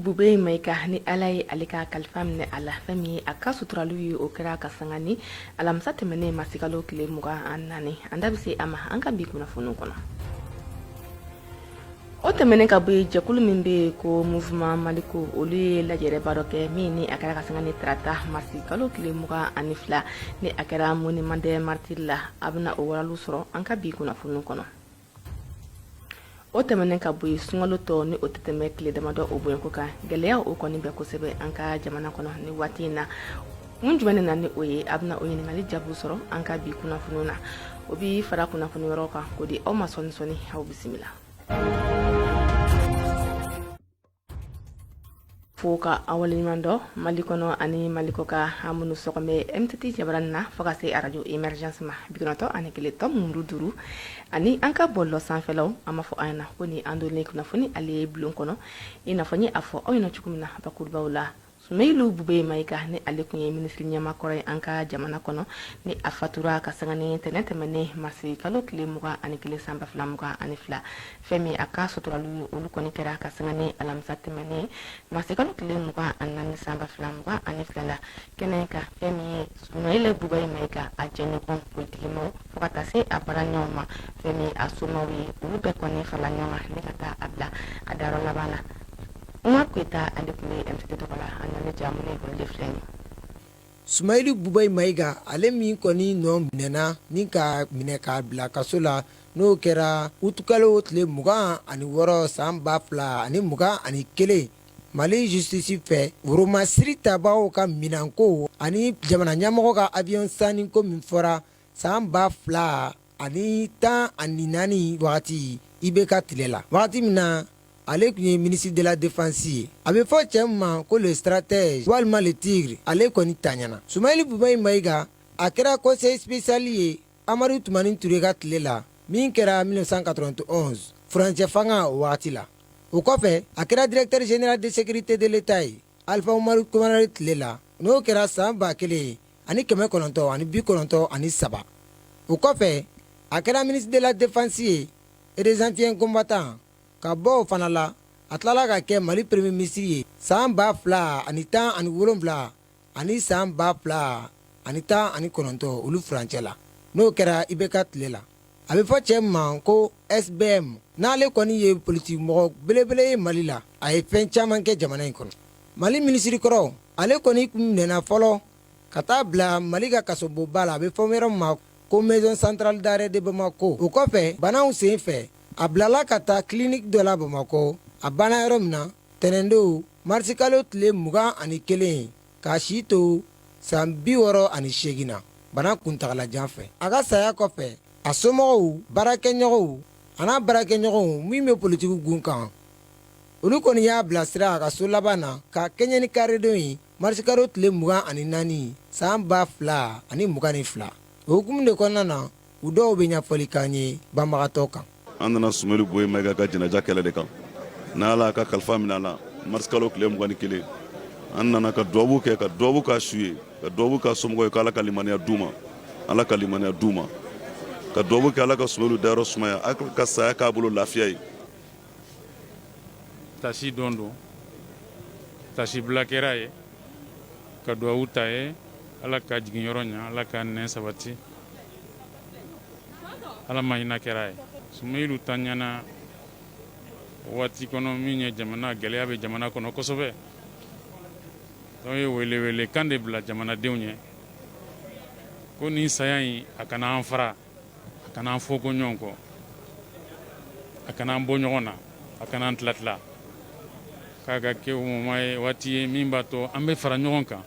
Bubɛyi Mayiga, ni Ala ye ale ka kalifa minɛ a la, fɛn min ye a ka suturaliw ye, o kɛra ka sanga ni alamisa tɛmɛnen marisikalo tile 24. An da bɛ se a ma an ka bi kunnafoniw kɔnɔ. O tɛmɛnen ka bɔ yen, jɛkulu min bɛ yen ko Mouvement Maliko, olu ye lajɛrɛba dɔ kɛ min ni a kɛra ka sanga ni tarata marisikalo tile 22, ni a kɛra Monument des Martyrs la. A bɛna o walaliw sɔrɔ an ka bi kunnafoniw kɔnɔ. O tɛmɛnen ka bɔ yen, sunkalo tɔ ni o tɛ tɛmɛ tile damadɔ o bɔɲɔgɔnko kan, gɛlɛya o kɔni bɛ kosɛbɛ an ka jamana kɔnɔ ni waati in na. Kun jumɛn de na ni o ye? A bɛna o ɲininkali jaabi sɔrɔ an ka bi kunnafoniw na. O bɛ fara kunnafoni wɛrɛw kan k'o di aw ma sɔɔni sɔɔni. Aw bisimila. Fo ka aw waleɲuman dɔn Mali kɔnɔ ani Mali kɔkan, an minnu sɔgɔlen bɛ MTT jabarani na fo ka se arajo Emergence ma 91.5 ani an ka bɔlɔlɔ sanfɛlaw. An b'a fɔ aw ɲɛna ko ni an donnen kunnafoni ale ye bulon kɔnɔ, i n'a fɔ n ye a fɔ aw ɲɛna cogo min na bakurubaw la, Sumeyilu Bubɛyi Mayiga, ni ale tun ye minisiri ɲɛmaa kɔrɔ ye an ka jamana kɔnɔ, ni a fatura ka sanga ni tɛnɛn tɛmɛnen marisi kalo tile 21 san 2022. Fɛn min a ka suturaliw ye, olu kɔni kɛra ka sanga ni alamisa tɛmɛnen marisi kalo tile 24 san 2022 la kɛnɛ kan. Fɛn min ye Sumeyilu Bubɛyi Mayiga a jɛɲɔgɔn politikimaw fo ka taa se a baaraɲɔgɔnw ma, fɛn min a somaw ye, olu bɛɛ kɔni farala ɲɔgɔn kan ni ka taa a bila a dayɔrɔ laban na. Umar Koyita, ale tun bɛ MTT tɔgɔ la, an n'ale ja minnu olu de filɛ nin. Sumayilu Bubayi Mayiga, ale min kɔni nɔ minɛna ni ka minɛ k'a bila kaso la, n'o kɛra utukalo tile 26 san 2021 Mali justice fɛ, woromasiri tabagaw ka minɛnko ani jamana ɲɛmɔgɔ ka avion sanni ko min fɔra san 2014 wagati IBK tile la, wagati min na ale tun ye ministre de la défense ye. A bɛ fɔ cɛ min ma ko le stratège walima le tigre, ale kɔni tanyana. Sumayilu Bubayi Mayiga, a kɛra conseiller spécial ye Amadu Tumani Ture ka tile la min kɛra 1991 furancɛ fanga o wagati la. O kɔfɛ, a kɛra directeur général de sécurité de l'État ye Alifa Umaru Konare tile la, n'o kɛra san 1993. O kɔfɛ, a kɛra ministre de la défense ye et des anciens combattants. Ka bɔ o fana la, a tilala ka kɛ Mali premier ministre ye san 2017 ani san 2019, olu furancɛ la, n'o kɛra IBK tile la. A bɛ fɔ cɛ min ma ko SBM, n'ale kɔni ye politikimɔgɔ belebele ye Mali la, a ye fɛn caman kɛ jamana in kɔnɔ. Mali minisiri kɔrɔ, ale kɔni tun minɛna fɔlɔ ka taa bila Mali ka kasobonba la, a bɛ fɔ yɔrɔ min ma ko Maison centrale d'arrêt de Bamako. O kɔfɛ, banaw sen fɛ, a bilala ka taa clinique dɔ la Bamakɔ, a banna yɔrɔ min na tɛnɛndon marisikalo tile 21, k'a si to san 68 na, bana kuntagalajan fɛ. A ka saya kɔfɛ, a somɔgɔw, baarakɛɲɔgɔnw an'a baarakɛɲɔgɔnw min bɛ politiki gun kan, olu kɔni y'a bilasira a ka so laban na ka kɛɲɛ ni karidon ye marisikalo tile 24 san 2022. O hukumu de kɔnɔna na, u dɔw bɛ ɲɛfɔli k'an ye banbagatɔ kan. An nana Sumeyilu Buye Mayiga ka janaja kɛnɛ de kan, n'Ala ka kalifa minɛ a la marisikalo tile 21. An nana ka duwawu kɛ, ka duwawu k'a su ye, ka duwawu k'a somɔgɔw ye, k'Ala ka limaniya d'u ma, Ala ka limaniya d'u ma, ka duwawu kɛ Ala ka Sumeyilu dayɔrɔ sumaya, Ala ka saya k'a bolo lafiya ye. Tasi don don, tasibila kɛra ye ka duwawu ta ye. Ala ka jiginyɔrɔ ɲa, Ala ka nɛn sabati, Ala ma hinɛ kɛra ye. Sumeyilu tanyana waati kɔnɔ min ye jamana gɛlɛya bɛ jamana kɔnɔ kosɛbɛ. Donc ye welewele kan de bila jamanadenw ye ko nin saya in, a kana an fara, a kana an fɔ ko ɲɔgɔn kɔ, a kana an bɔ ɲɔgɔn na, a kana an tila tila, k'a ka kɛ moment ye, waati ye min b'a to an bɛ fara ɲɔgɔn kan,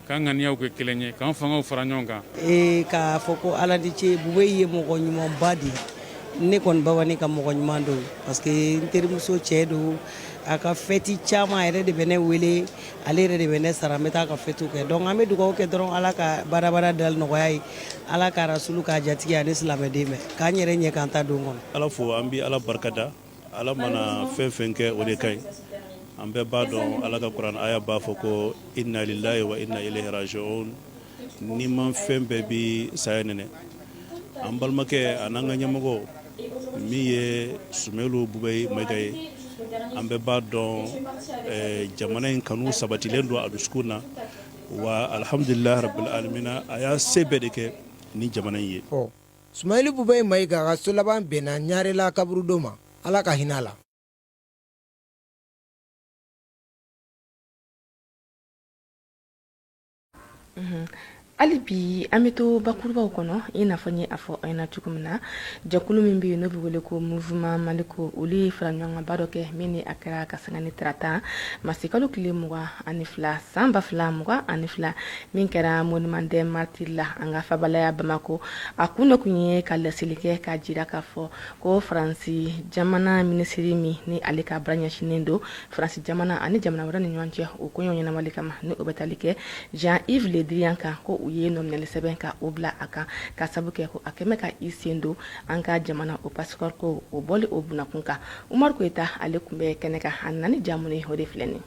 k'an ŋaniyaw kɛ kelen ye, k'an fangaw fara ɲɔgɔn kan. Ee, k'a fɔ ko Ala ni ce. Bube ye mɔgɔ ɲumanba de ye. Ne kɔni baba ne ka mɔgɔ ɲuman don, parce que n terimuso cɛ don. A ka fɛti caman, a yɛrɛ de bɛ ne wele, ale yɛrɛ de bɛ ne sara, n bɛ taa ka fɛtiw kɛ. Donc an bɛ dugawu kɛ dɔrɔn, Ala ka badabada dali nɔgɔya ye, Ala ka rasulu k'a jatigi ani silamɛden bɛɛ k'an yɛrɛ ɲɛ k'an ta don kɔnɔ. Ala fo, an bɛ Ala barikada. Ala mana fɛn fɛn kɛ, o de ka ɲi. An bɛɛ b'a dɔn, Ala ka kuran aya b'a fɔ ko inna lillahi wa inna ilayhi raji'un. Ni ma fɛn bɛɛ bi saya nɛnɛ. An balimakɛ a n'an ka ɲɛmɔgɔ min ye Sumeyilu Bubayi Mayiga ye. An bɛɛ b'a dɔn jamana in kanu sabatilen don a dusukun na, wa alhamdulilahi rabil alamina, a y'a se bɛɛ de kɛ ni jamana in ye. Ɔ Sumayilu Bubɛyi Mayiga ka so laban bɛnna Ɲarela kaburudo ma. Ala ka hinɛ a la. Hali bi an bɛ to bakurubaw kɔnɔ. I n'a fɔ n ye a fɔ aw ɲɛna cogo min na, jɛkulu min bɛ yen n'o bɛ wele ko Mouvement Maliko, olu ye fara ɲɔgɔnkanba dɔ kɛ min ni a kɛra ka sanga ni tarata marisikalo tile 22 san 2022, min kɛra Monument des Martyrs la an ka faaba la yan Bamakɔ. A kun de tun ye ka laseli kɛ k'a jira k'a fɔ ko Faransi jamana minisiri min ni ale ka baara ɲɛsinnen don Faransi jamana ani jamana wɛrɛ ni ɲɔgɔn cɛ o koɲɛw ɲɛnabɔli kama, ni o bɛ tali kɛ Jean-Yves Le Drian kan, ko u ye nɔminɛli sɛbɛn ka o bila a kan ka sabu kɛ ko a kɛmɛ ka i sen don an ka jamana o passeport ko o bɔli o bunakun kan. Umaru Koyita, ale tun bɛ kɛnɛ kan, a nana ni ja minnu ye, o de filɛ nin.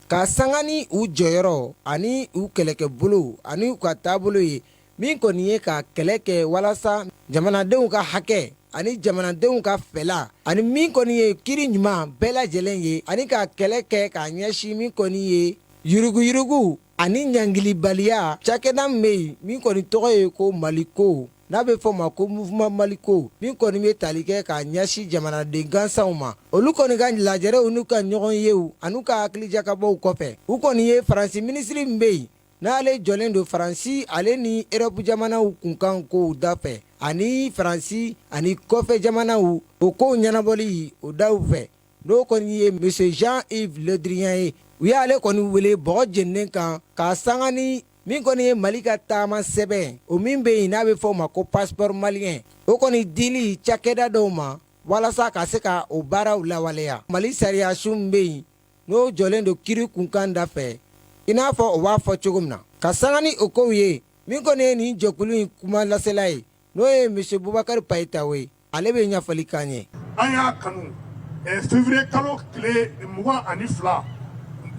Ka sanga ni u jɔyɔrɔ ani u kɛlɛkɛbolo ani u ka taabolo ye, min kɔni ye ka kɛlɛ kɛ walasa jamanadenw ka hakɛ ani jamanadenw ka fɛla ani min kɔni ye kiri ɲuman bɛɛ lajɛlen ye, ani ka kɛlɛ kɛ k'a ɲɛsin min kɔni ye yuruguyurugu ani ɲangilibaliya. Cakɛda min bɛ yen min kɔni tɔgɔ ye ko Maliko, n'a bɛ fɔ ma ko Mouvement Maliko, min kɔni bɛ tali kɛ k'a ɲɛsin jamanaden gansanw ma, olu kɔni ka lajɛrɛw n'u ka ɲɔgɔn yew an'u ka hakilijakabɔw kɔfɛ, u kɔni ye Faransi minisiri min bɛ yen n'ale jɔlen don Faransi ale ni Erɔpu jamanaw kunkan kow da fɛ ani Faransi ani kɔfɛ jamanaw o kow ɲɛnabɔli o daw fɛ, n'o kɔni ye Monsieur Jean-Yves Le Drian ye, u y'ale kɔni wele bɔgɔ jeninen kan k'a sanga ni min kɔni ye Mali ka taama sɛbɛn o min bɛ yen n'a bɛ fɔ o ma ko passeport malien, o kɔni dili cakɛda dɔw ma walasa ka se ka o baaraw lawaleya. Mali sariyasun min bɛ yen n'o jɔlen don kiri kunkan da fɛ, i n'a fɔ o b'a fɔ cogo min na, ka sanga ni o kow ye, min kɔni ye nin jɛkulu in kuma lasela ye, n'o ye Monsieur Bubakari Payitaho ye, ale bɛ ɲɛfɔli k'an ye. An y'a kanu février kalo tile 22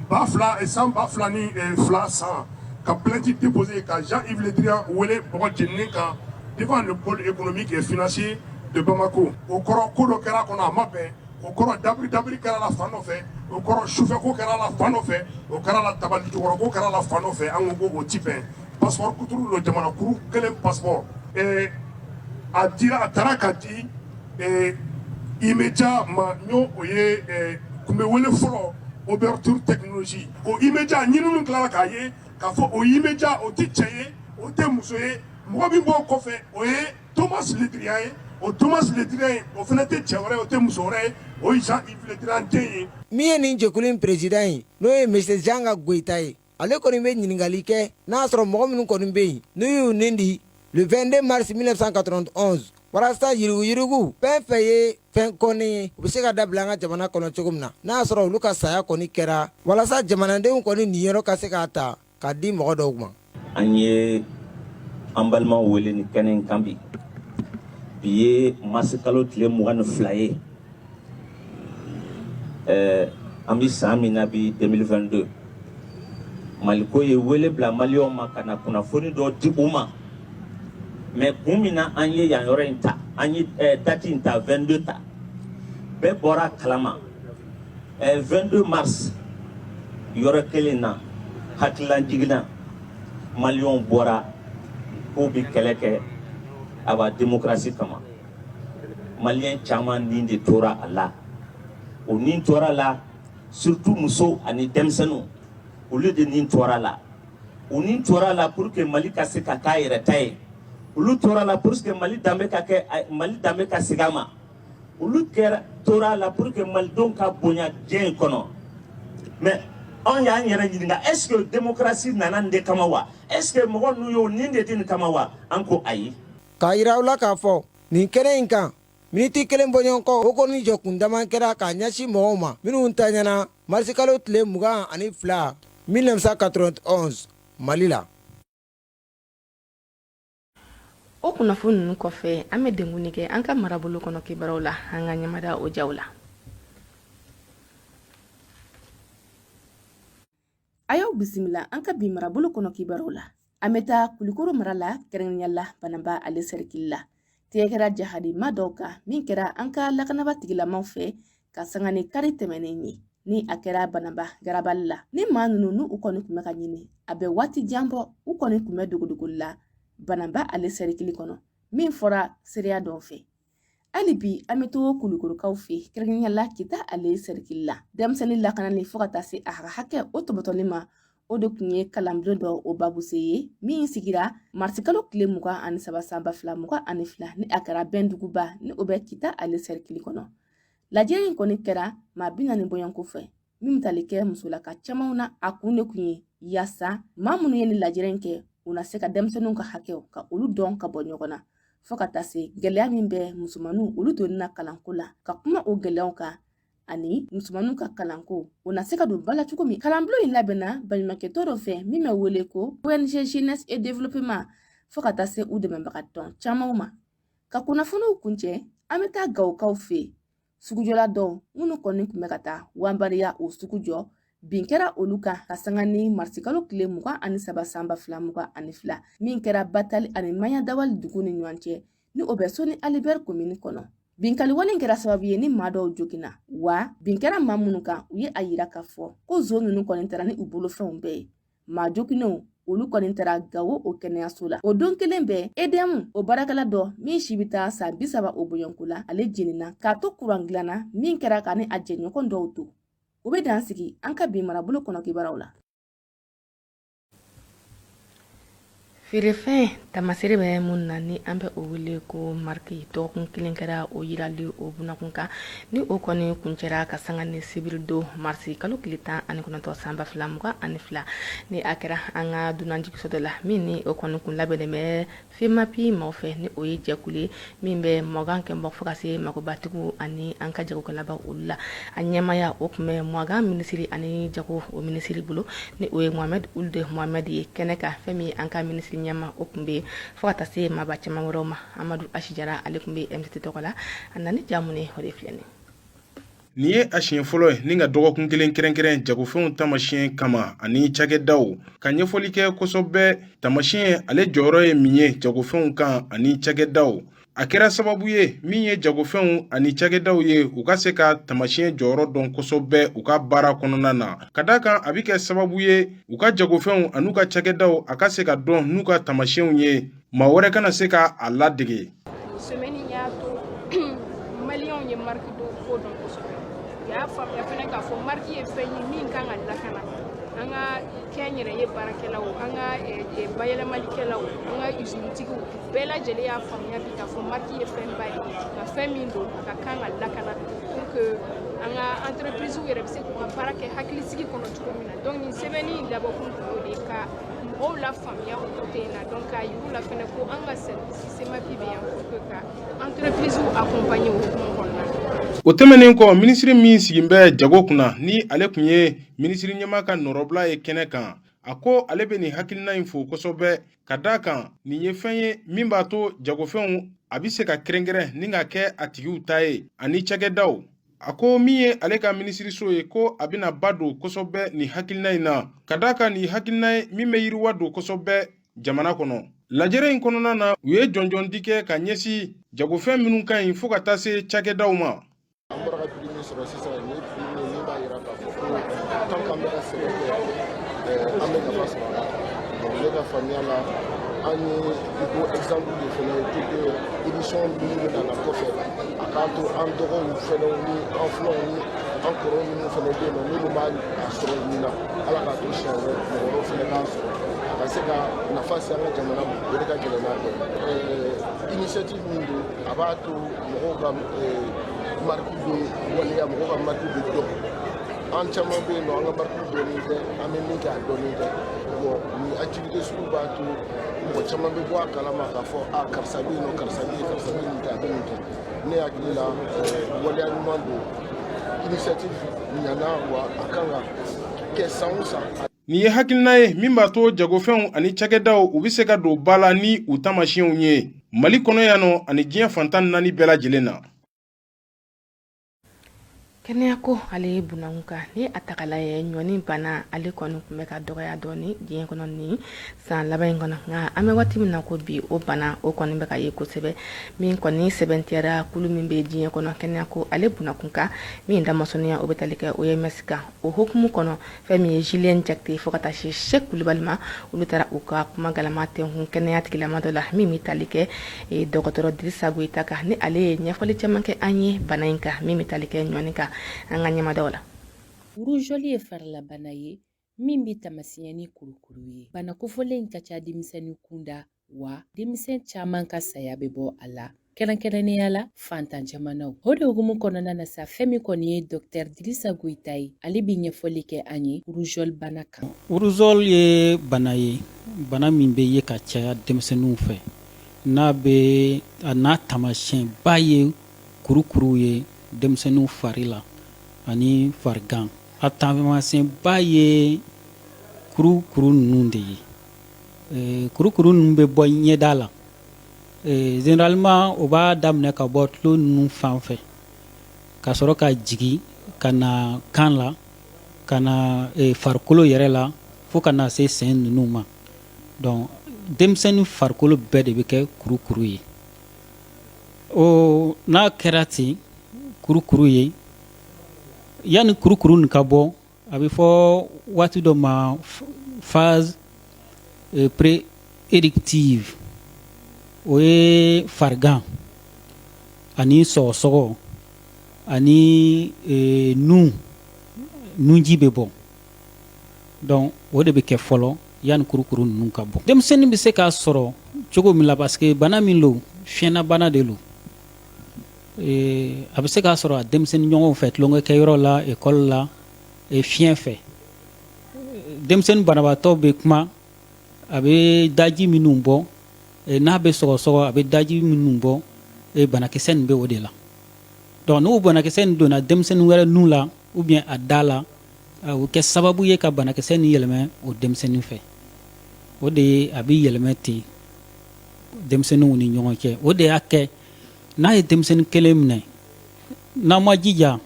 2000 san 2002 san ka plainte déposer ka Jean-Yves Le Drian wele bɔgɔ jeninen kan devant le pôle économique et financier de Bamako. O kɔrɔ, ko dɔ kɛra a kɔnɔ, a ma bɛn. O kɔrɔ, dabiri dabiri kɛra la fan dɔ fɛ. O kɔrɔ, sufɛ ko kɛra la fan dɔ fɛ. O kɛra la, tabali jukɔrɔ ko kɛra la fan dɔ fɛ. An ko o ti bɛn. Passeport kuturu don, jamana kuru kelen passeport a dira, a taara ka di Imeja ma. N'o o ye kun bɛ wele fɔlɔ Oberthur Technologie. O Imeja, ɲininiw tilala k'a ye k'a fɔ o Imeja, o tɛ cɛ ye, o tɛ muso ye. Mɔgɔ min b'o kɔfɛ, o ye Thomas Le Drian ye. O Thomas Le Drian ye, o fana tɛ cɛ wɛrɛ ye, o tɛ muso wɛrɛ ye, o ye Jean-Yves Le Drian den ye. Min ye nin jɛkulu in président ye, n'o ye Monsieur Janga Goyita ye, ale kɔni bɛ ɲininkali kɛ n'a sɔrɔ mɔgɔ minnu kɔni bɛ yen n'u y'u nin di le 22 mars 1991 walasa yuruguyurugu fɛn fɛn ye fɛn kɔnnen ye, u bɛ se ka dabila an ka jamana kɔnɔ cogo min na, n'a y'a sɔrɔ olu ka saya kɔni kɛra walasa jamanadenw kɔni niyɔrɔ ka se k'a ta k'a di mɔgɔ dɔw ma. An ye an balimaw wele ni kɛnɛ in kan bi. Bi ye mars kalo tile 22 ye. An bɛ san min na bi, 2022, Maliko ye wele bila maliyɛnw ma ka na kunnafoni dɔ di u ma. Mais kun min na an ye yan yɔrɔ in ta, an ye date in ta, 22 ta, bɛɛ bɔra a kalama. 22 mars, yɔrɔ kelen na, hakililajiginna, maliyɛnw bɔra k'u bɛ kɛlɛ kɛ awa démocratie kama. Maliyɛn caman nin de tora a la, o nin tora a la, surtout musow ani denmisɛnninw, olu de nin tora a la. U nin tora a la pour que Mali ka se ka k'a yɛrɛ ta ye. Olu tora a la pour que Mali danbe ka kɛ, Mali danbe ka segin a ma. Olu kɛra tora a la pour que malidenw ka bonya diɲɛ in kɔnɔ. Mais anw y'an yɛrɛ ɲininka, est ce que démocratie nana nin de kama wa? Est ce que mɔgɔ ninnu y'o nin de di nin kama wa? An ko ayi. K'a yira aw la k'a fɔ nin kɛnɛ in kan, miniti kelen bɔɲɔgɔn kɔ, o kɔni jɔkun dama kɛra k'a ɲɛsin mɔgɔw ma minnu ntanyana marisikalo tile 22 1991 Mali la. O kunnafoni ninnu kɔfɛ, an bɛ denkunni kɛ an ka marabolo kɔnɔ kibaruyaw la. An ka ɲɛmada o jaw la. A y'aw bisimila an ka bi marabolo kɔnɔ kibaruyaw la. An bɛ taa Kulikoro mara la, kɛrɛnkɛrɛnnenya la Bananba ale sɛrikili la. Tigɛ kɛra jahadima dɔw kan min kɛra an ka lakanaba tigilamaw fɛ. Ka sanga ni kari tɛmɛnen ye, ni a kɛra Banaba garabali la, ni maa ninnu n'u kɔni tun bɛ ka ɲini, a bɛ waati jan bɔ, u kɔni tun bɛ dogodogoli la Banaba ale sɛrikili kɔnɔ, min fɔra seereya dɔw fɛ. Hali bi an bɛ to Kulukorokaw fɛ, kɛrɛnkɛrɛnnenya la Kita ale sɛrikili la. Denmisɛnnin lakanali fo ka taa se a ka hakɛ o tɔbɔtɔli ma, o de tun ye kalanbulon dɔ o babuse ye min sigira marisikalo tile 23 san 2022, ni a kɛra Bɛnduguba, ni o bɛ Kita ale sɛrikili kɔnɔ. Lajɛ in kɔni kɛra maa 40 bɔɲɔgɔnko fɛ, min bɛ tali kɛ musolaka camanw na. A kun de tun ye yaasa maa minnu ye nin lajɛrɛ in kɛ, u na se ka denmisɛnninw ka hakɛw ka olu dɔn ka bɔ ɲɔgɔn na, fo ka taa se gɛlɛya min bɛ musomanninw olu donni na kalanko la, ka kuma o gɛlɛyaw kan ani musomanninw ka kalanko o na se ka don ba la cogo min. Kalanbulon in labɛnna baɲumankɛtɔn dɔ fɛ min bɛ wele ko ONG Jeunesse et Développement, fo ka taa se u dɛmɛbaga tɔn camanw ma. Ka kunnafoniw kuncɛ, an bɛ taa Gawokaw fɛ yen. Sugujɔla dɔw minnu kɔni tun bɛ ka taa wanbariya o sugu jɔ, bin kɛra olu kan ka sanga ni marisikalo tile 23 san 2022, min kɛra Batali ani Maɲadawali dugu ni ɲɔgɔn cɛ, ni o bɛ Soni Alibɛri komini kɔnɔ. Binkanni wale kɛra sababu ye ni maa dɔw joginna. Wa bin kɛra maa minnu kan, u ye a yira k'a fɔ ko zon ninnu kɔni taara ni u bolofɛnw bɛɛ ye. Maa joginnenw olu kɔni taara Gawo o kɛnɛyaso la. O don kelen bɛɛ, EDM o baarakɛla dɔ min si bɛ taa san 30 o bɔɲɔgɔnko la, ale jenina k'a to kuran dilanna min kɛra ka ni a jɛɲɔgɔn dɔw to. O bɛ dan sigi an ka bi marabolo kɔnɔ kibaruyaw la. Feerefɛn taamasere bɛ mun na ni an bɛ o wele ko mariki, dɔgɔkun kelen kɛra o yirali o bunakun kan, ni o kɔni kuncɛra ka sanga ni sibiri don marisi kalo tile 19 san 2022, ni a kɛra an ka dunanjiginso dɔ la min ni o kɔni kun labɛnnen bɛ FEMAPI maaw fɛ, ni o ye jɛkulu ye min bɛ mɔgan kɛ bɔ fo ka se magobatigiw ani an ka jagokɛlabaw olu la. A ɲɛmaaya o tun bɛ mɔgan minisiri ani jago o minisiri bolo, ni o ye Mohamed Ould Mohamed ye. Kɛnɛ kan, fɛn min an ka minisiri ɲɛma o tun bɛ yen, fo ka taa se maaba caman wɛrɛw ma. Amadu Asi Jara, ale tun bɛ MTT tɔgɔ la. A nana ni ja mun ye, o de filɛ nin. Nin ye a siɲɛ fɔlɔ ye ni ka dɔgɔkun kelen kɛrɛnkɛrɛn jagofɛnw taamasiyɛn kama ani cakɛdaw ka ɲɛfɔli kɛ kosɛbɛ taamasiyɛn ale jɔyɔrɔ ye min ye jagofɛnw kan ani cakɛdaw. A kɛra sababu ye min ye jagofɛnw ani cakɛdaw ye u ka se ka taamasiyɛn jɔyɔrɔ dɔn kosɛbɛ u ka baara kɔnɔna na, ka d'a kan a bɛ kɛ sababu ye u ka jagofɛnw an'u ka cakɛdaw a ka se ka dɔn n'u ka taamasiyɛnw ye, maa wɛrɛ kana se ka a ladege. Semaine in y'a to maliyɛnw ye marque dɔw ko dɔn kosɛbɛ. U y'a faamuya fana k'a fɔ marque ye fɛn ye min kan ka lakana. An ka kɛnyɛrɛye baarakɛlaw, an ka bayɛlɛmalikɛlaw, an ka usinitigiw bɛɛ lajɛlen y'a faamuya bi k'a fɔ marque ye fɛnba ye, nka fɛn min don, a ka kan ka lakana pour que an ka entreprise yɛrɛ bɛ se k'u ka baara kɛ hakilisigi kɔnɔ cogo min na. Donc nin sɛbɛnni in dabɔkun tun y'o de ye, ka mɔgɔw la faamuya o côté in na. Donc k'a yir'u la fɛnɛ ko an ka service SEMAPI bɛ yan pour que ka entreprise accompagner o hukumu kɔnɔna na. O tɛmɛnen kɔ, minisiri min sigin bɛ jago kunna, ni ale tun ye minisiri ɲɛmaa ka nɔrɔbila ye kɛnɛ kan, a ko ale bɛ nin hakilina in fo kosɛbɛ, ka d'a kan nin ye fɛn ye min b'a to jagofɛnw a bɛ se ka kɛrɛnkɛrɛn ni ka kɛ a tigiw ta ye ani cakɛdaw. A ko min ye ale ka minisiriso ye, ko a bɛna ba don kosɛbɛ nin hakilina in na, ka d'a kan nin hakilina ye min bɛ yiriwa don kosɛbɛ jamana kɔnɔ. Lajɛrɛ in kɔnɔna na, u ye jɔnjɔndi kɛ ka ɲɛsin jagofɛn minnu ka ɲi fo ka taa se cakɛdaw ma. An bɔra ka prix min sɔrɔ sisan, nin ye prix min min b'a jira k'a fɔ ko tant qu'an bɛ ka sɛnɛ kɛ, an bɛ nafa sɔrɔ a la. Bon, ne ka faamuya la, an ye i ko exemple de fɛnɛ ye pour que édition minnu bɛ na kɔfɛ, a k'a to an dɔgɔw fɛnɛw ni an filanw ni an kɔrɔw minnu fɛnɛ bɛ yen nɔ, n'olu b'a sɔrɔ nin na, Ala k'a to siɲɛ wɛrɛ mɔgɔ wɛrɛw fɛnɛ k'a sɔrɔ, a ka se ka nafa se an ka jamana ma. O de ka gɛlɛn n'a bɛɛ ye. Initiative min don, a b'a to mɔgɔw ka marque bɛ waleya, mɔgɔw ka marque bɛ dɔn. An caman bɛ yen nɔ, an ka marque dɔnnen tɛ, an bɛ min kɛ a dɔnnen tɛ. Bon, nin activité sugu b'a to mɔgɔ caman bɛ bɔ a kalama k'a fɔ a karisa bɛ yen nɔ, karisa bɛ yen, karisa bɛ nin kɛ, a bɛ nin kɛ. Ne hakili la, waleya ɲuman don, initiative ɲana wa a kan ka kɛ san o san. Nin ye hakilina ye min b'a to jagofɛnw ani cakɛdaw u bɛ se ka don ba la ni u taamasiyɛnw ye Mali kɔnɔ yan nɔ ani diɲɛ fan 14 bɛɛ lajɛlen na. Kɛnɛya ko ale bunakun kan, ni a ta k'a lajɛ ɲɔni bana ale kɔni tun bɛ ka dɔgɔya dɔɔni diɲɛ kɔnɔ nin san laban in kɔnɔ, nka an bɛ waati min na ko bi, o bana o kɔni bɛ ka ye kosɛbɛ, min kɔni sɛbɛntiyara kulu min bɛ diɲɛ kɔnɔ kɛnɛya ko ale bunakun kan, min damasɔnniya o bɛ tali kɛ OMS kan. O hukumu kɔnɔ, fɛn min ye Julien Jakite fo ka taa se Sɛki Kulubali ma, olu taara u ka kuma galama tɛnkun kɛnɛya tigilama dɔ la min bɛ tali kɛ dɔgɔtɔrɔ Dirisa Goyita kan, ni ale ye ɲɛfɔli caman kɛ an ye bana in kan min bɛ tali kɛ ɲɔni kan. An ka ɲɛmadaw la. Rougeole ye farilabana ye min bɛ taamasiyɛn ni kurukuru ye. Bana kofɔlen in ka ca denmisɛnnin kunda, wa denmisɛn caman ka saya bɛ bɔ a la, kɛrɛnkɛrɛnnenya la fantan jamanaw. O de hukumu kɔnɔna na sa, fɛn min kɔni ye dɔktɛr Dirisa Goyita ye, ale bɛ ɲɛfɔli kɛ an ye rougeole bana kan. Rougeole ye bana ye, bana min bɛ ye ka caya denmisɛnninw fɛ, n'a bɛ a n'a taamasiyɛnba ye kurukuruw ye denmisɛnninw fari la ani farigan. A taamasiyɛnba ye kurukuru ninnu de ye. Kurukuru ninnu bɛ bɔ ɲɛda la. Généralement o b'a daminɛ ka bɔ tulo ninnu fan fɛ ka sɔrɔ ka jigin ka na kan la, ka na farikolo yɛrɛ la, fo ka na se sen ninnu ma. Donc denmisɛnnin farikolo bɛɛ de bɛ kɛ kurukuru ye. O n'a kɛra ten kurukuru ye, yanni kurukuru nin ka bɔ, a bɛ fɔ waati dɔ ma phase pré-éruptive, o ye farigan ani sɔgɔsɔgɔ ani nun nunji bɛ bɔ. Donc o de bɛ kɛ fɔlɔ yanni kurukuru ninnu ka bɔ. Denmisɛnnin bɛ se k'a sɔrɔ cogo min la, parce que bana min don, fiɲɛnabana de don, a bɛ se k'a sɔrɔ a denmisɛnnin ɲɔgɔnw fɛ tulonkɛkɛyɔrɔ la, école la, fiɲɛ fɛ. Denmisɛnnin banabaatɔ bɛ kuma, a bɛ daji minnu bɔ, n'a bɛ sɔgɔsɔgɔ, a bɛ daji minnu bɔ, banakisɛ nin bɛ o de la. Donc n'o banakisɛ nin donna denmisɛnnin wɛrɛ nun la ou bien a da la, o kɛ sababu ye ka banakisɛ nin yɛlɛmɛ o denmisɛnnin fɛ. O de ye a bɛ yɛlɛmɛ ten denmisɛnninw ni ɲɔgɔn cɛ. O de y'a kɛ n'a ye denmisɛnnin kelen minɛ, n'a ma jija,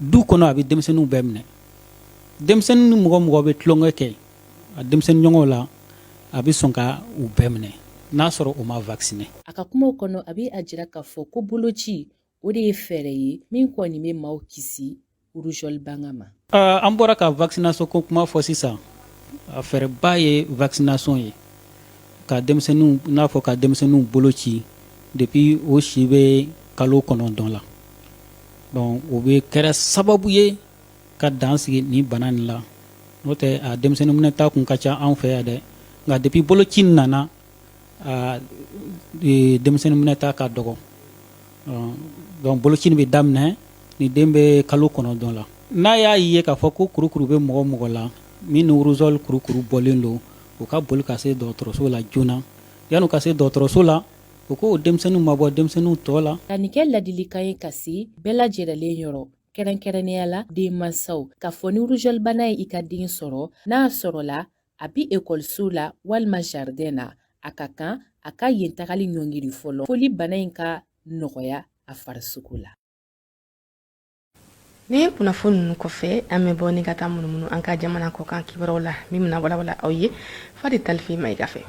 du kɔnɔ a bɛ denmisɛnninw bɛɛ minɛ. Denmisɛnnin ni mɔgɔ mɔgɔ bɛ tulonkɛ kɛ a denmisɛnnin ɲɔgɔnw la, a bɛ sɔn ka u bɛɛ minɛ n'a sɔrɔ u ma vacciner. A ka kumaw kɔnɔ, a bɛ a jira k'a fɔ ko boloci, o de ye fɛɛrɛ ye min kɔni bɛ maaw kisi rougeole bana ma. An bɔra ka vaccination ko kuma fɔ sisan. A fɛɛrɛba ye vaccination ye, ka denmisɛnninw, n'a fɔ ka denmisɛnninw bolo ci depuis o si bɛ kalo 9 la. Donc o bɛ kɛra sababu ye ka dan sigi nin bana nin la. N'o tɛ, a denmisɛnnin minɛta kun ka ca anw fɛ yan dɛ, nka depuis boloci nana, denmisɛnnin minɛta ka dɔgɔ. Donc boloci bɛ daminɛ ni den bɛ kalo 9 la. N'a y'a ye k'a fɔ ko kurukuru bɛ mɔgɔ mɔgɔ la min ni rougeole kurukuru bɔlen don, u ka boli ka se dɔgɔtɔrɔso la joona. Yan'u ka se dɔgɔtɔrɔso la, u k'o denmisɛnninw mabɔ denmisɛnninw tɔ la. Ka nin kɛ ladilikan ye ka se bɛɛ lajɛrɛlen yɔrɔ, kɛrɛnkɛrɛnnenya la denmansaw, k'a fɔ ni rougeole bana ye i ka den sɔrɔ, n'a sɔrɔla a bi ekɔliso la walima jardin na, a ka kan a ka yen tagali ɲɔngiri fɔlɔ fo ni bana in ka nɔgɔya a farisogo la. Ni kunnafoni ninnu kɔfɛ, an bɛ bɔ ni ka taa munumunu an ka jamana kɔkan kibaruyaw la, min bɛna walawala aw ye Fadi Talifi Mayiga fɛ.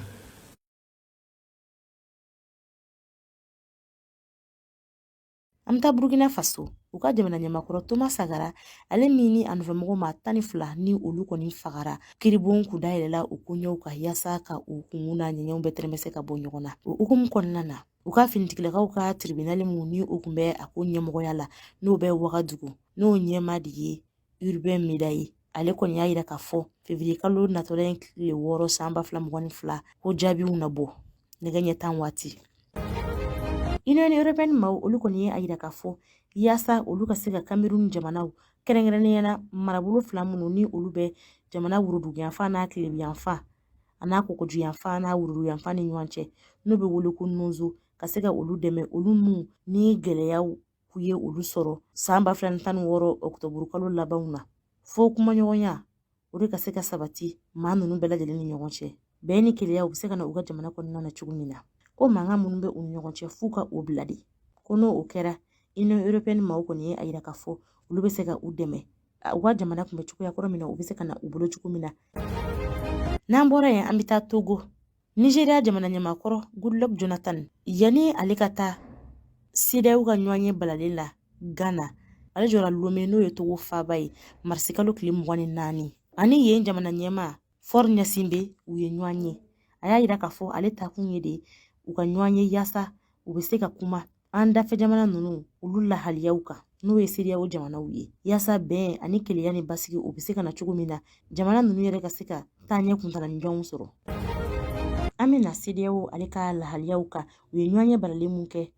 An bɛ taa Burukina Faso, u ka jamana ɲɛmakɔrɔ Toma Sankara, ale min ni a nɔfɛmɔgɔ maa 12 ni olu kɔni fagara, kiribon kun dayɛlɛla u koɲɛw kan yaasa ka u kunkun n'a ɲɛɲɛw bɛɛ tɛrɛmɛsɛ ka bɔ ɲɔgɔn na. O hukumu kɔnɔna na, u ka finitigilakaw ka tribunal mun ni o kun bɛ a ko ɲɛmɔgɔya la, n'o bɛ Wagadugu, n'o ɲɛmaa de ye Urbain Médaye, ale kɔni y'a yira k'a fɔ février kalo natɔla in tile 6 san 2022 ko jaabiw na bɔ nɛgɛ ɲɛ 10 waati. Union européenne maaw, olu kɔni ye a yira k'a fɔ yaasa olu ka se ka Cameroun jamanaw, kɛrɛnkɛrɛnnenya la marabolo fila minnu ni olu bɛ jamana woroduguyanfan n'a tilebiyanfan a n'a kɔgɔjiyanfan n'a woroduguyanfan ni ɲɔgɔn cɛ, n'o bɛ wele ko NOSO, ka se ka olu dɛmɛ, olu minnu ni gɛlɛyaw k'u ye olu sɔrɔ san 2016 ɔkutɔburu kalo labanw na, fo kumaɲɔgɔnya o de ka se ka sabati maa ninnu bɛɛ lajɛlen ni ɲɔgɔn cɛ, bɛn ni kelenya u bɛ se ka na u ka jamana kɔnɔna na cogo min na, ko mankan minnu bɛ u ni ɲɔgɔn cɛ f'u ka o bila de. Ko n'o o kɛra, Union européenne maaw kɔni ye a yira k'a fɔ olu bɛ se ka u dɛmɛ u ka jamana tun bɛ cogoya kɔrɔ min na u bɛ se ka na u bolo cogo min na. N'an bɔra yen, an bɛ taa Togo. Nizeriya jamana ɲɛmaakɔrɔ Goodluck Jonathan, yanni ale ka taa CEDEAO ka ɲɔgɔnye balalen la Ghana, ale jɔra Lome, n'o ye Togo faaba ye, marisikalo tile 24, ani yen jamana ɲɛmaa Faure Gnassingbé u ye ɲɔgɔn ye. A y'a yira k'a fɔ ale taakun ye de u ka ɲɔgɔn ye yaasa u bɛ se ka kuma an dafɛ jamana ninnu olu lahaliyaw kan, n'o ye CEDEAO jamanaw ye, yaasa bɛn ani kelenya ni basigi o bɛ se ka na cogo min na, jamana ninnu yɛrɛ ka se ka taaɲɛ kuntalajanw sɔrɔ. An bɛ na CEDEAO ale ka lahaliyaw kan. U ye ɲɔgɔnye balalen mun kɛ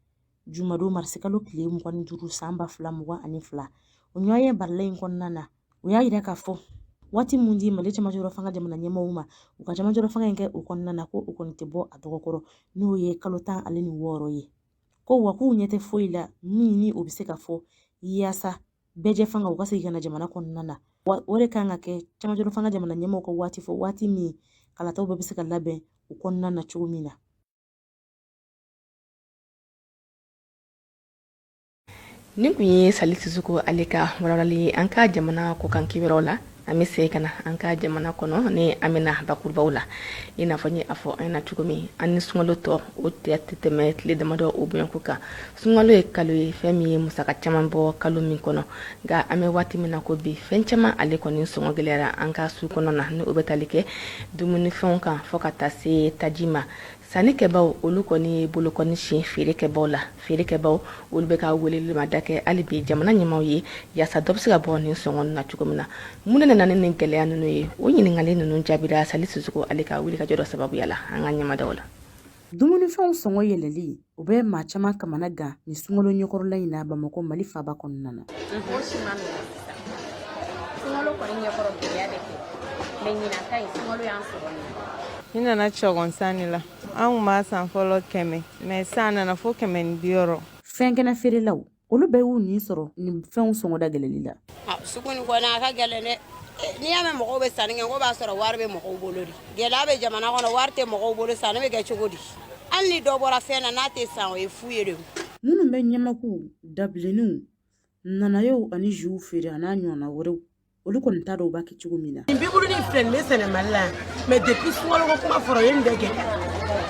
jumadon marisikalo tile 25 san 2022, o ɲɔgɔnye balalen in kɔnɔna na, u y'a yira k'a fɔ waati mun di Mali cɛmancɛrɔ fanga jamana ɲɛmɔgɔw ma u ka cɛmancɛrɔ fanga in kɛ o kɔnɔna na, ko o kɔni tɛ bɔ a dɔgɔkɔrɔ, n'o ye kalo 16 ye. Ko wa k'u ɲɛ tɛ foyi la min ni o bɛ se ka fɔ yaasa bɛɛjɛ fanga u ka segin ka na jamana kɔnɔna na. Wa o de kan ka kɛ cɛmancɛrɔ fanga jamana ɲɛmɔgɔw ka waati fɔ, waati min kalataw bɛɛ bɛ se ka labɛn o kɔnɔna na cogo min na. Nin tun ye Sali Sisoko ale ka walawalali ye an ka jamana kɔkan kibaruyaw la. An bɛ segin ka na an ka jamana kɔnɔ ni an bɛna bakurubaw la. I n'a fɔ n ye a fɔ an ɲɛna cogo min, an ni sunkalo tɔ o tɛ tɛmɛ tile damadɔ o bɔɲɔgɔnko kan. Sunkalo ye kalo ye, fɛn min ye musaka caman bɔ kalo min kɔnɔ. Nka an bɛ waati min na ko bi, fɛn caman ale kɔni sɔngɔ gɛlɛyara an ka su kɔnɔ na, ni o bɛ tali kɛ dumunifɛnw kan fo ka taa se taji ma. Sannikɛbaaw olu kɔni ye bolokɔni sin feerekɛbaaw la. Feerekɛbaaw olu bɛ ka welewelemada kɛ hali bi jamana ɲɛmaaw ye yaasa dɔ bɛ se ka bɔ nin sɔngɔ na cogo min na. Mun de nana ni nin gɛlɛya ninnu ye? O ɲininkali ninnu jaabira Sali Sisoko ale ka wulikajɔ dɔ sababuya la an ka ɲɛmadaw la. Dumunifɛnw sɔngɔ yɛlɛli, o bɛ maa caman kamana gan nin sunkalo ɲɛkɔrɔla in na Bamakɔ, Mali faaba kɔnɔna na. O si ma nɔgɔn sisan. Sunkalo kɔni ɲɛkɔrɔ, gɛlɛya bɛ kɛ, mais ɲinan ta in, sunkalo y'an sɔrɔ nin. Ne nana cɔgɔn sanni la. An tun b'a san fɔlɔ 100, mais sisan a nana fo 160. Fɛn kɛnɛ feerelaw, olu bɛɛ y'u nin sɔrɔ nin fɛnw sɔngɔ da gɛlɛli la. Sugu nin kɔni, a ka gɛlɛn dɛ. N'i y'a mɛn mɔgɔw bɛ sanni kɛ, ko b'a sɔrɔ wari bɛ mɔgɔw bolo de. Gɛlɛya bɛ jamana kɔnɔ, wari tɛ mɔgɔw bolo, sanni bɛ kɛ cogo di? Hali ni dɔ bɔra fɛn na, n'a tɛ san, o ye fu ye de. Minnu bɛ ɲamakuw, dabilenninw, nanayew ani juw feere a n'a ɲɔgɔnna wɛrɛw, olu kɔni t'a dɔn u b'a kɛ cogo min na. Nin bibuluni filɛ nin bɛ sɛnɛ Mali la yan, mais depuis sunkalo ko kuma fɔra, o ye nin bɛɛ gɛlɛya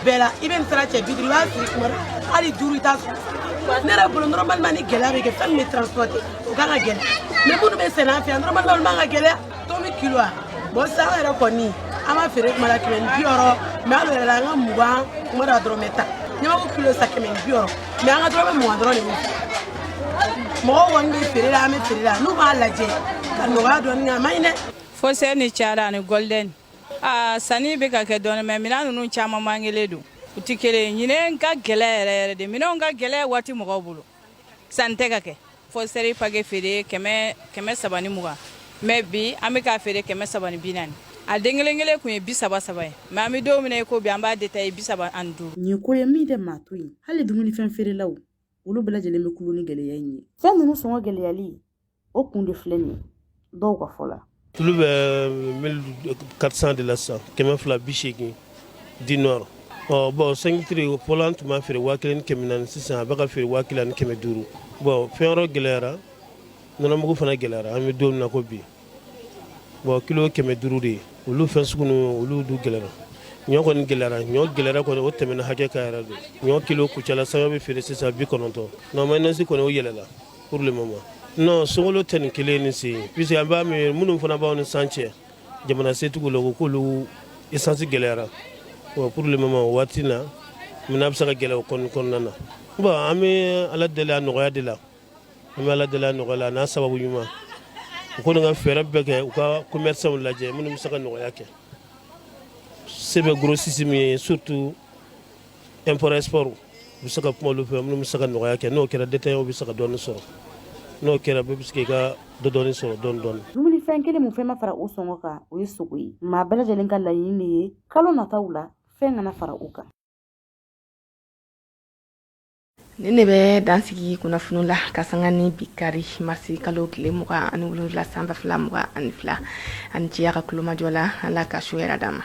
bɛɛ la. I bɛ nin sara cɛ 50, i b'a siri kuma dɔ, hali 5 i t'a sɔrɔ. Ne yɛrɛ bolo, normalement ni gɛlɛya bɛ kɛ, fɛn min bɛ transporter, o kan ka gɛlɛya, mais minnu bɛ sɛnɛ an fɛ yan, normalement olu man ka gɛlɛya. Tomi kilo a bon, sisan an yɛrɛ kɔni an b'a feere kuma la 160, mais hali o yɛrɛ la, an ka 20 kuma dɔ la dɔrɔmɛ 10. Ɲamaku kilo sa 160, mais an ka dɔrɔmɛ 20 dɔrɔn de bɛ. Mɔgɔw kɔni bɛ feere la, an bɛ feere la. N'u b'a lajɛ ka nɔgɔya dɔɔni kɛ, a man ɲi dɛ. Fossé ni cayara ani Golden. Aa, sanni bɛ ka kɛ dɔɔni, mais minɛn ninnu caman man kelen don, u tɛ kelen ye. Ɲinɛ ka gɛlɛn yɛrɛ yɛrɛ de, minɛnw ka gɛlɛn waati mɔgɔw bolo, sanni tɛ ka kɛ. Fossé paquet feere 320, mais bi an bɛ k'a feere 340. A den kelen kelen tun ye 30 saba ye, mais an bɛ don min na i ko bi, an b'a détaillé 35. Nin ye ko ye min tɛ maa to yen. Hali dumunifɛn feerelaw, olu bɛɛ lajɛlen bɛ kulo ni gɛlɛya in ye. Fɛn ninnu sɔngɔ gɛlɛyali, o kun de filɛ nin ye dɔw ka fɔ la. Tulu bɛ 1400 de la sisan, 280 du nord. Ɔ bon, 5 litres fɔlɔ, an tun b'a feere 1400, sisan a bɛ ka feere 1500. Bon, fɛn wɛrɛ gɛlɛyara, nɔnɔmugu fana gɛlɛyara. An bɛ don min na ko bi, bon, kilo 500 de ye. Olu fɛn sugu ninnu, olu du gɛlɛyara. Ɲɔ kɔni gɛlɛyara, ɲɔ gɛlɛyara kɔni, o tɛmɛna hakɛ kan yɛrɛ de. Ɲɔ kilo Kucala saɲɔ bɛ feere sisan 90. Non, mayonnaise kɔni, o yɛlɛla pour le moment. Non, sunkalo tɛ nin kelen ni sen, puisque an b'a min minnu fana b'aw ni san cɛ, jamana setigiw la, ko k'olu essence gɛlɛyara. Bon, pour le moment, o waati na minɛn bɛ se ka gɛlɛya o kɔni kɔnɔna na. Bon, an bɛ Ala deli a nɔgɔya de la, an bɛ Ala deli a nɔgɔya la, a n'a sababu ɲuman. U kɔni ka fɛɛrɛ bɛɛ kɛ, u ka commerçants lajɛ minnu bɛ se ka nɔgɔya kɛ. Se bɛ grossiste min ye, surtout import export, u bɛ se ka kuma olu fɛ minnu bɛ se ka nɔgɔya kɛ. N'o kɛra, détaillant bɛ se ka dɔɔni sɔrɔ. N'o kɛra, bɛɛ bɛ se k'i ka dɔ dɔɔni sɔrɔ dɔɔni dɔɔni. Dumunifɛn kelen mun fɛn ma fara o sɔngɔ kan, o ye sogo ye. Maa bɛɛ lajɛlen ka laɲini de ye kalo nataw la, fɛn kana fara o kan. Nin de bɛ dan sigi kunnafoni la ka sanga ni bi kari marisi kalo tile 27 san 2022. A ni ce a ka tulomajɔ la. Ala ka su hɛrɛ d'an ma.